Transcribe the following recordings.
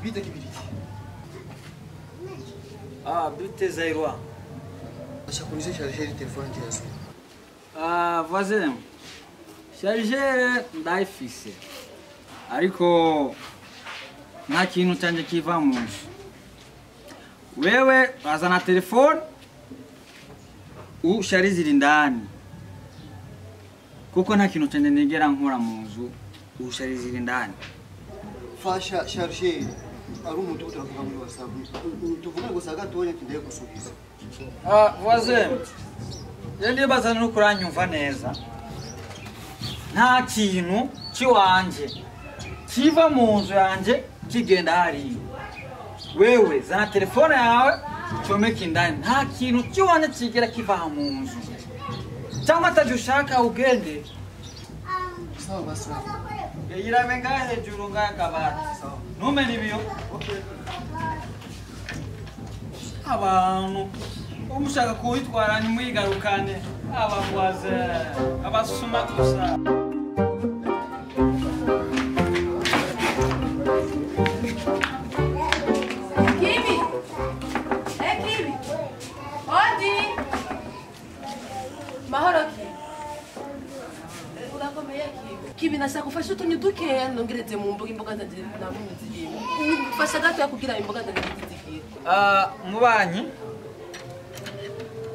Bite kibiriti. Ah, bite Zairwa. Ashakunize charger telefone yazo. Ah, voisin. Charger ndayifise. Ariko nta kintu canje kiva mu nzu. Wewe wazana telefone usharizira indani. Kuko nta kintu canje nigera nkora mu nzu usharizira indani. Fasha charger ari umuntu turavuga muri WhatsApp. Tuvuga gusa gatonya kindaye gusubiza. Ah, voisin. Ndibaza no kuranyumva neza. Nta kintu kiwanje kiva mu nzu yanje kigenda hariya. Wewe zana telefone yawe comeka indani, nta kintu kiwanje kigera kiva mu nzu. Cyangwa ataje ushaka ugende. Sawa basi. Yirabe ngahe hejuru ngahe kabati. Ntumene ibiyo. Okay. Abantu umushaka kuwitwara ntimwigarukane abagwaze abasuma gusa. Kibi! Eh Kibi! Odi! Mahoro Kibi. Urakomeye Kibi. Kibi nashaka ufashe utuntu dukeya nongereze mu mboga imboga zanje namwe zirimo. Ufasha gato kugira imboga zanje zizigire. Ah, mubanyi.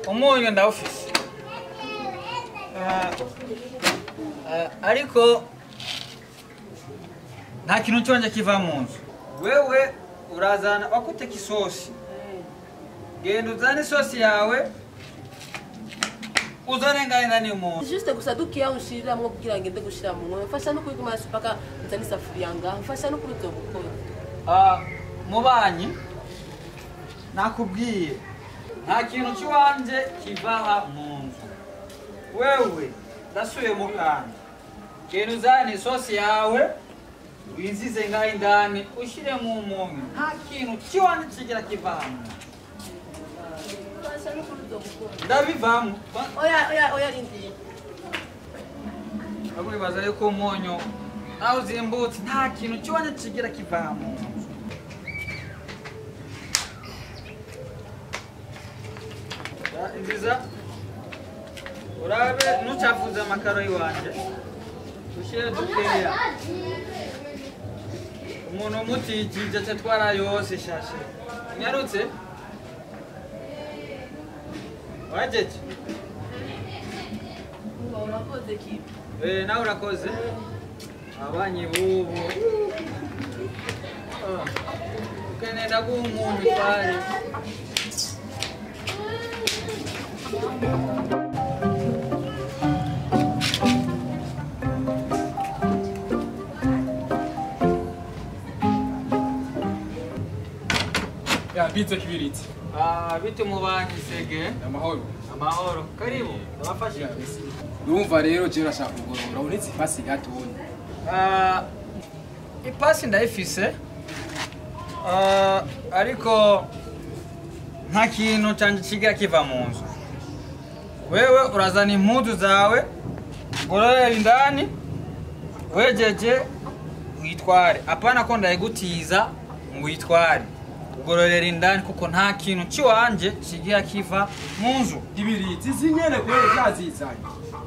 Umunyu ndawufise. Ariko nta kintu cyonje kiva mu nzu. Wewe urazana wakuteka isosi. Genda uzane isosi yawe uzane ngahe ndani mu nzu. Juste gusa dukeya unshiriramo kugira ngende gushira mu nkono. Mfasha no kubiguma paka nzane isafuriya ngaha. Mfasha no kubyo gukora. Ah, mubanyi nakubwiye nta kintu cy'iwanje kivaha mu nzu. Wewe ndasubiyemo kandi genda uzane isosi yawe winzize ngaho indani ushyiremo umunyu. Nta kintu cy'iwanje kigira kivaha mu nzu. Ndabivamo. Oya oya oya rindi. Bakwibaza yuko umunyu nawe uzimbutse nta kintu cy'iwanje kigira kivaha mu nzu. Nziza urabe ntucafuze amakaro iwanje ushyire dukeya umuntu umutijije atwara yose shashe nyarutse wajeje. Urakoze Kibi. Eh, nawe urakoze abanyi bubu ukenenda guha tware. Ya bite kibiriti. Ah, bite mubanyi sege. Amahoro. Amahoro. Karibu. Ndabafashe. Urumva rero je urashaka kugorora unitse ipasi gatonya. Ah, ipasi ndayifise. Ah, ariko nta kintu canje kigira kiva mu nzu. Wewe urazana impuzu zawe ugororera indani wejeje witware. Apana ko ndayigutiza ngo uyitware. Ugororera indani kuko nta kintu ciwanje kigira kiva mu nzu. Kibiriti zinyene kwere byazizanye.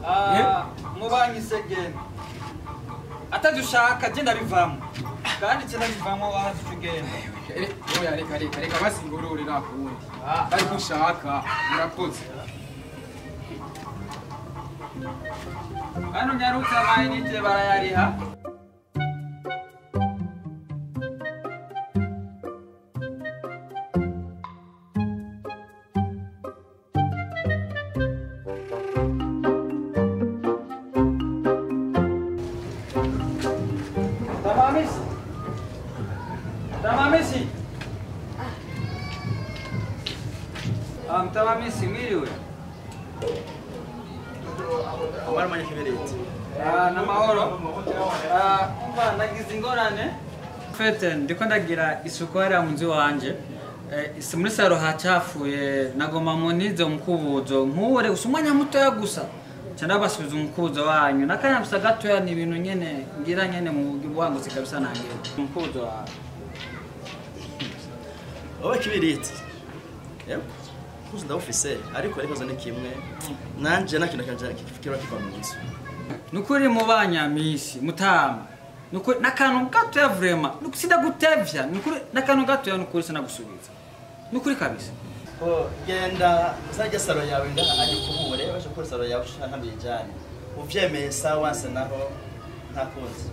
Ah, mubanyi segene. Atadushaka je ndabivamo. Kandi je ndabivamo wazi tugenda. Oya reka reka reka basingororera kundi. Ariko ushaka murakoze. Hano nyarutse amayinite barayariha. Tamamisi. Tamamisi. Tamamisi mwiriwe. Namahoro. Umva nagize ingorane. Fete ndiko ndagira isuku hariya mu nzu wanje. Muri saro hacafuye nagoma munize umukubuzo nkuwure gusa umwanya mutoya gusa. Ca ndabasubiza umukubuzo wanyu nakanya gusa gatoya ni ibintu nyene ngira nyene mu bwangutse kabisa nange. Umukubuzo wawe. Wowe kibiriti. Yep. Kuzi ndawufise ariko ariko ni kimwe. Nanje nakintu kanje kiba kiva mu nzu. Nukuri mu banyamisi mutama. Nukuri nakantu gatoya vraiment. Nukuri sindagutevya. Nukuri nakantu gatoya nukuri sinagusubiza. Nukuri kabisa. Ko genda uzajya salo yawe ngaha ari kubure baje gukora salo yawe ushaka mbijanye. Uvyemeye sawa wanse naho ntakunze.